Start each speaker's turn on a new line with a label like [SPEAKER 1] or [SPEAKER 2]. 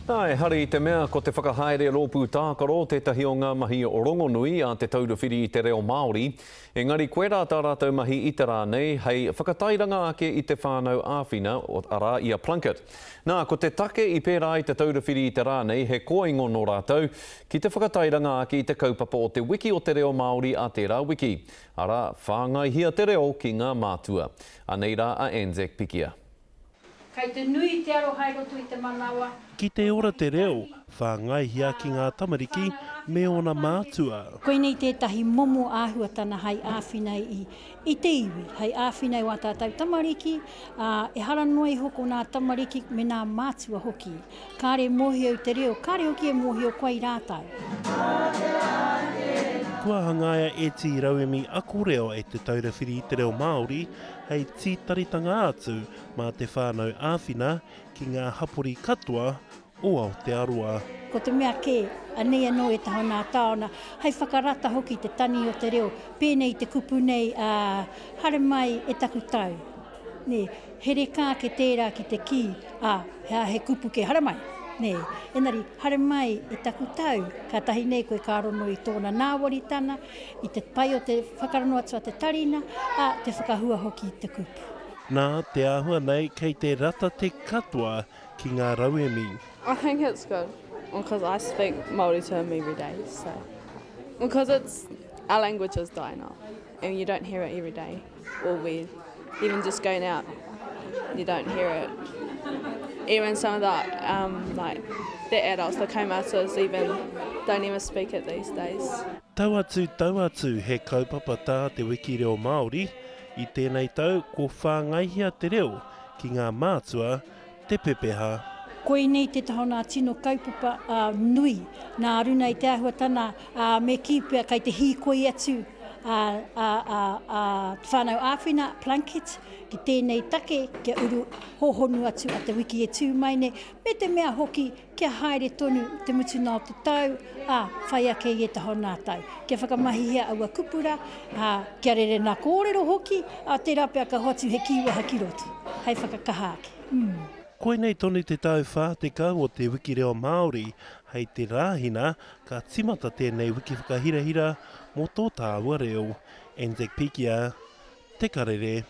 [SPEAKER 1] Nā, ehara i te mea ko te whakahaere rōpū tākaro tētahi o ngā mahi rongonui a Te Taura Whiri i te Reo Māori, engari koirā tā rātou mahi i te rā nei hei whakatairanga ake i te whānau āwhina, arā, i a Plunket. Nā, ko te take i pērā ai Te Taura Whiri i te rā nei he kōingo nō rātou ki te whakatairanga ake i te kaupapa o Te Wiki o te Reo Māori a tērā wiki, arā, whāngaihia te reo ki ngā mātua. Anei rā a Anzac Pikia.
[SPEAKER 2] Kei te nui te aroha i roto i te manawa.
[SPEAKER 3] Ki te ora te reo, whāngaihia ki ngā tamariki me ōna mātua.
[SPEAKER 2] Koinei tētahi momo āhuatana hai āwhina i i te iwi, hai āwhina i wā tātou tamariki, ā, ehara noa iho ko nā tamariki me nā mātua hoki. Kāre e mōhio i te reo, kāre hoki e mōhio ko ai rātou.
[SPEAKER 3] Kua hangaia ētehi rauemi ako reo e Te Taura Whiri i te Reo Māori hei tītaritanga atu mā te whānau āwhina ki ngā hapori katoa o Aotearoa.
[SPEAKER 2] Ko te mea kē, anei anō ētahi o nā taona, hei whakarata hoki i te tani o te reo, pēnei i te kupu nei, ā, haere mai e taku tau. Nē, he reka ake tērā ki te kī, ā, he aha he kupu kē, haere mai, nē, engari, haere mai e taku tau, kātahi nei koe ka rono i tōna nāwaritana, i te pai o te whakarono atu a te tarina, ā, te whakahua hoki i te kupu.
[SPEAKER 3] Nā te āhua nei kei te rata te katoa ki ngā rauemi.
[SPEAKER 4] I think it's good because I speak Māori to him every day so because it's our language is dying off and you don't hear it every day or we even just going out you don't hear it even some of the um, like the adults the kaumātuas even don't even speak it these days.
[SPEAKER 3] Tau atu, tau atu, he kaupapa tā Te Wiki Reo Māori. I tēnei tau, ko Whāngaihia te Reo ki ngā mātua te pepeha.
[SPEAKER 2] Koinei tētahi o nā tino kaupapa nui nā runa i te āhuatana, ā, me kī pea kei te hīkoi atu a, a, a, a Te Whānau Āwhina, Plunket, ki tēnei take kia uru hōhonu atu a Te Wiki e tū mai nei, me te mea hoki Kia haere tonu te mutunga o te tau, ā, whai ake i ētahi o nā tau. Kia whakamahihia aua kupu rā, ā, kia rere nā kōrero hoki, ā, tērā pea ka hoatu he kīwaha ki roto, hei whakakaha ake. Mm.
[SPEAKER 3] Koinei tonu te tau 40 o te Wiki Reo Māori, hei te Rāhina ka timata tēnei wiki whakahirahira mō tō tāua reo. Anzac Pikia, Te Karere.